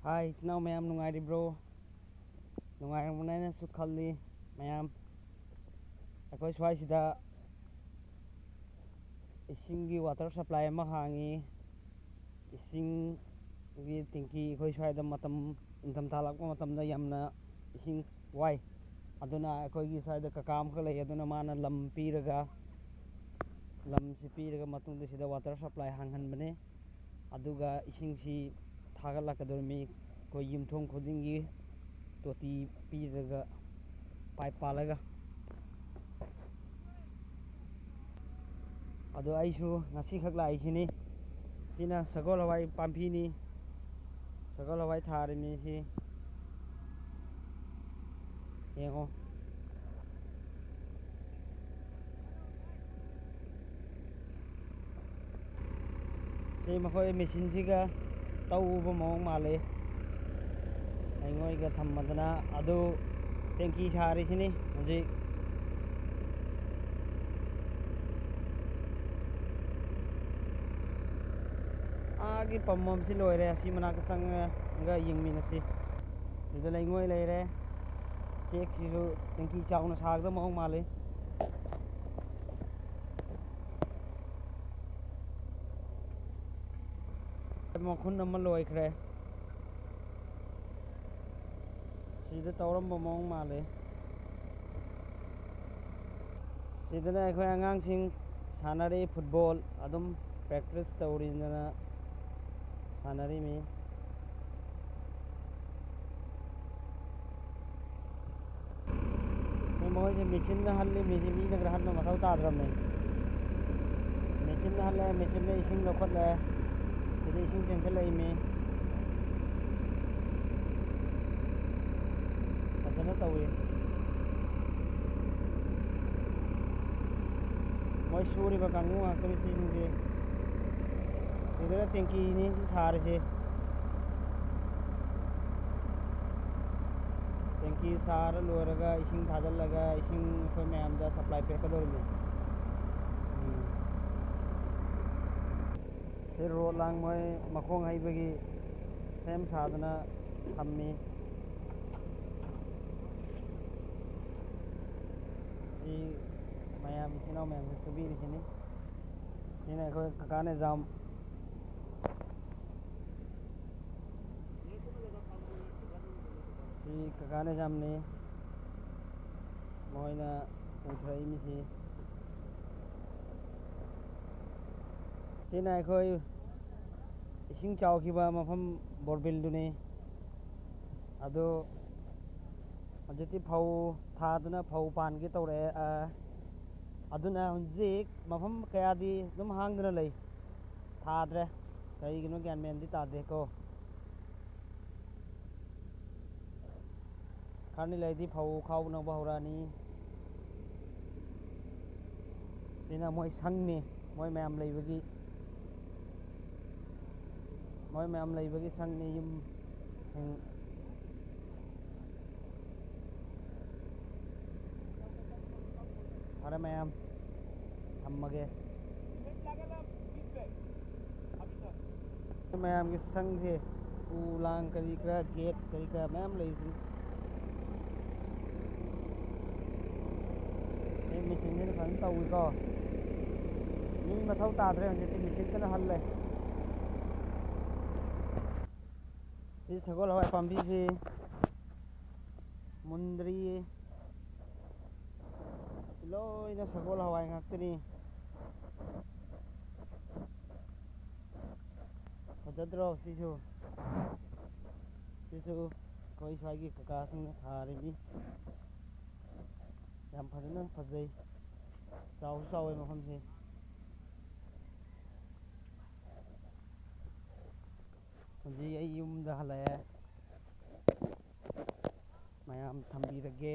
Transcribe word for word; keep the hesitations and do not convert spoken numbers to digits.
ꯍꯥꯏ, ꯏꯆꯤꯟ ꯏꯅꯥꯎ ꯃꯌꯥꯝ ꯅꯨꯡꯉꯥꯏꯔꯤꯕ꯭ꯔꯣ? ꯅꯨꯡꯉꯥꯏꯔꯝꯒꯅꯤ ꯍꯥꯏꯅꯁꯨ ꯈꯜꯂꯤ꯫ ꯃꯌꯥꯝ ꯑꯩꯈꯣꯏ ꯁ꯭ꯋꯥꯏꯁꯤꯗ ꯏꯁꯤꯡꯒꯤ ꯋꯥꯇꯔ ꯁꯄ꯭ꯂꯥꯏ ꯑꯃ ꯍꯥꯡꯉꯤ꯫ ꯏꯁꯤꯡꯒꯤ ꯇꯦꯡꯀꯤ ꯑꯩꯈꯣꯏ ꯁ꯭ꯋꯥꯏꯗ ꯃꯇꯝ, ꯏꯪꯊꯝꯊꯥ ꯂꯥꯛꯄ ꯃꯇꯝꯗ ꯌꯥꯝꯅ ꯏꯁꯤꯡ ꯋꯥꯏ꯫ ꯑꯗꯨꯅ ꯑꯩꯈꯣꯏꯒꯤ ꯁ꯭ꯋꯥꯏꯗ ꯀꯀꯥ ꯑꯃꯈꯛ ꯂꯩ, ꯑꯗꯨꯅ ꯃꯥꯅ ꯂꯝ ꯄꯤꯔꯒ, ꯂꯝꯁꯤ ꯄꯤꯔꯒ ꯃꯇꯨꯡꯗ ꯁꯤꯗ ꯋꯥꯇꯔ ꯁꯄ꯭ꯂꯥꯏ ꯍꯥꯡꯍꯟꯕꯅꯦ꯫ ꯑꯗꯨꯒ ꯏꯁꯤꯡꯁꯤ ꯊꯥꯒꯠꯂꯛꯀꯗꯧꯔꯤꯃꯤ꯫ ꯑꯩꯈꯣꯏ ꯌꯨꯝꯊꯣꯡ ꯈꯨꯗꯤꯡꯒꯤ ꯇꯣꯇꯤ ꯄꯤꯔꯒ, ꯄꯥꯏꯞ ꯄꯥꯜꯂꯒ꯫ ꯑꯗꯣ ꯑꯩꯁꯨ ꯉꯁꯤꯈꯛ ꯂꯥꯛꯏꯁꯤꯅꯤ꯫ ꯁꯤꯅ ꯁꯒꯣꯜ ꯍꯋꯥꯏ ꯄꯥꯝꯕꯤꯅꯤ꯫ ꯁꯒꯣꯜ ꯍꯋꯥꯏ ꯊꯥꯔꯤꯃꯤ ꯁꯤ꯫ ꯌꯦꯡꯉꯣ꯫ ꯁꯤ ꯃꯈꯣꯏ ꯃꯦꯆꯤꯟꯁꯤꯒ ꯇꯧꯕ ꯃꯑꯣꯡ ꯃꯥꯜꯂꯤ꯫ ꯂꯩꯉꯣꯏꯒ ꯊꯝꯃꯗꯅ ꯑꯗꯨ ꯇꯦꯡꯀꯤ ꯁꯥꯔꯤꯁꯤꯅꯤ ꯍꯧꯖꯤꯛ꯫ ꯑꯥꯒꯤ ꯄꯝ ꯑꯃꯁꯤ ꯂꯣꯏꯔꯦ꯫ ꯑꯁꯤ ꯃꯅꯥꯛꯇ ꯆꯪꯉꯒ ꯌꯦꯡꯃꯤꯟꯅꯁꯤ꯫ ꯁꯤꯗ ꯂꯩꯉꯣꯏ ꯂꯩꯔꯦ꯫ ꯆꯦꯛꯁꯤꯁꯨ ꯇꯦꯡꯀꯤ ꯆꯥꯎꯅ ꯁꯥꯒꯗꯕ ꯃꯑꯣꯡ ꯃꯥꯜꯂꯤ꯫ ꯃꯈꯨꯟ ꯑꯃ ꯂꯣꯏꯈ꯭ꯔꯦ꯫ ꯁꯤꯗ ꯇꯧꯔꯝꯕ ꯃꯑꯣꯡ ꯃꯥꯜꯂꯦ꯫ ꯁꯤꯗꯅ ꯑꯩꯈꯣꯏ ꯑꯉꯥꯡꯁꯤꯡ ꯁꯥꯟꯅꯔꯤ, ꯐꯨꯠꯕꯣꯜ ꯑꯗꯨꯝ ꯄ꯭ꯔꯦꯛꯇꯤꯁ ꯇꯧꯔꯤꯗꯅ ꯁꯥꯟꯅꯔꯤꯃꯤ꯫ ꯃꯣꯏꯁꯦ ꯃꯦꯆꯤꯟꯅ ꯍꯜꯂꯤ, ꯃꯦꯆꯤꯟ ꯃꯤꯅ ꯈꯔ ꯍꯟꯕ ꯃꯊꯧ ꯇꯥꯗ꯭ꯔꯕꯅꯦ꯫ ꯃꯦꯆꯤꯟꯅ ꯍꯜꯂꯦ, ꯃꯦꯆꯤꯟꯅ ꯏꯁꯤꯡ ꯂꯧꯈꯠꯂꯦ꯫ ꯁꯤꯗ ꯏꯁꯤꯡ ꯆꯦꯟꯁꯤꯜꯂꯛꯏꯃꯤ꯫ ꯐꯖꯅ ꯇꯧꯏ꯫ ꯃꯣꯏ ꯁꯨꯔꯤꯕ ꯀꯥꯡꯕꯨ ꯉꯥꯛꯇꯅꯤ ꯁꯤꯁꯤꯡꯁꯦ꯫ ꯁꯤꯗꯅ ꯇꯦꯡꯀꯤꯅꯤ ꯁꯤ ꯁꯥꯔꯤꯁꯦ꯫ ꯇꯦꯡꯀꯤ ꯁꯥꯔ ꯂꯣꯏꯔꯒ ꯏꯁꯤꯡ ꯊꯥꯖꯤꯜꯂꯒ ꯏꯁꯤꯡ ꯑꯩꯈꯣꯏ ꯃꯌꯥꯝꯗ ꯁꯄ꯭ꯂꯥꯏ ꯄꯤꯔꯛꯀꯗꯧꯔꯤꯅꯤ꯫ ꯎꯝ꯫ ꯁꯤ ꯔꯣꯠ ꯂꯥꯡ ꯃꯣꯏ ꯃꯈꯣꯡ ꯍꯩꯕꯒꯤ ꯁꯦꯝ ꯁꯥꯗꯨꯅ ꯊꯝꯃꯤ꯫ ꯁꯤ ꯃꯌꯥꯝ, ꯏꯆꯤꯟ ꯏꯅꯥꯎ ꯃꯌꯥꯝꯁꯦ ꯁꯨꯕꯤꯔꯤꯁꯤꯅꯤ꯫ ꯁꯤꯅ ꯑꯩꯈꯣꯏ ꯀꯀꯥ ꯅꯤꯖꯥꯝ꯫ ꯁꯤ ꯀꯀꯥ ꯅꯤꯖꯥꯝꯅꯤ꯫ ꯃꯣꯏꯅ ꯄꯨꯊꯔꯛꯏ ꯃꯤꯁꯤ꯫ ꯁꯤꯅ ꯑꯩꯈꯣꯏ ꯏꯁꯤꯡ ꯆꯥꯎꯈꯤꯕ ꯃꯐꯝ ꯕꯣꯔꯕꯤꯜꯗꯨꯅꯤ꯫ ꯑꯗꯨ ꯍꯧꯖꯤꯛꯇꯤ ꯐꯧ ꯊꯥꯗꯨꯅ ꯐꯧ ꯄꯥꯟꯒꯦ ꯇꯧꯔꯛꯑꯦ꯫ ꯑ, ꯑꯗꯨꯅ ꯍꯧꯖꯤꯛ ꯃꯐꯝ ꯀꯌꯥꯗꯤ ꯑꯗꯨꯝ ꯍꯥꯡꯗꯨꯅ ꯂꯩ, ꯊꯥꯗ꯭ꯔꯦ꯫ ꯀꯔꯤꯒꯤꯅꯣ ꯒ꯭ꯌꯥꯟ ꯃꯦꯟꯗꯤ ꯇꯥꯗꯦꯀꯣ꯫ ꯈꯔꯅꯤ ꯂꯩꯔꯗꯤ ꯐꯧ ꯈꯥꯎꯅꯕ ꯍꯧꯔꯛꯑꯅꯤ꯫ ꯁꯤꯅ ꯃꯣꯏ ꯁꯪꯅꯤ, ꯃꯣꯏ ꯃꯌꯥꯝ ꯂꯩꯕꯒꯤ, ꯃꯣꯏ ꯃꯌꯥꯝ ꯂꯩꯕꯒꯤ ꯁꯪꯅꯤ꯫ ꯌꯨꯝ, ꯁꯤꯡ꯫ ꯐꯔꯦ ꯃꯌꯥꯝ, ꯊꯝꯃꯒꯦ꯫ ꯃꯌꯥꯝꯒꯤ ꯁꯪꯁꯦ, ꯎ ꯂꯥꯡ ꯀꯔꯤ ꯀꯔꯥ, ꯒꯦꯠ ꯀꯔꯤ ꯀꯔꯥ ꯃꯌꯥꯝ ꯂꯩꯔꯤꯁꯤꯅꯤ꯫ ꯑꯩ ꯃꯦꯆꯤꯟꯁꯤꯅ ꯐꯖꯅ ꯇꯧꯏꯀꯣ꯫ ꯃꯤ ꯃꯊꯧ ꯇꯥꯗ꯭ꯔꯦ ꯍꯧꯖꯤꯛꯇꯤ, ꯃꯦꯆꯤꯟꯇꯅ ꯍꯜꯂꯦ꯫ ꯁꯤ ꯁꯒꯣꯜ ꯍꯋꯥꯏ ꯄꯥꯝꯕꯤꯁꯤ ꯃꯨꯟꯗ꯭ꯔꯤꯌꯦ꯫ ꯂꯣꯏꯅ ꯁꯒꯣꯜ ꯍꯋꯥꯏ ꯉꯥꯛꯇꯅꯤ꯫ ꯐꯖꯗ꯭ꯔꯣ ꯁꯤꯁꯨ? ꯁꯤꯁꯨ ꯑꯩꯈꯣꯏ ꯁ꯭ꯋꯥꯏꯒꯤ ꯀꯀꯥꯁꯤꯡꯅ ꯊꯥꯔꯤꯅꯤ꯫ ꯌꯥꯝ ꯐꯖꯅ ꯐꯖꯩ, ꯆꯥꯎꯁꯨ ꯆꯥꯎꯋꯦ ꯃꯐꯝꯁꯦ꯫ ꯍꯧꯖꯤꯛ ꯑꯩ ꯌꯨꯝꯗ ꯍꯜꯂꯛꯑꯦ꯫ ꯃꯌꯥꯝ ꯊꯝꯕꯤꯔꯒꯦ꯫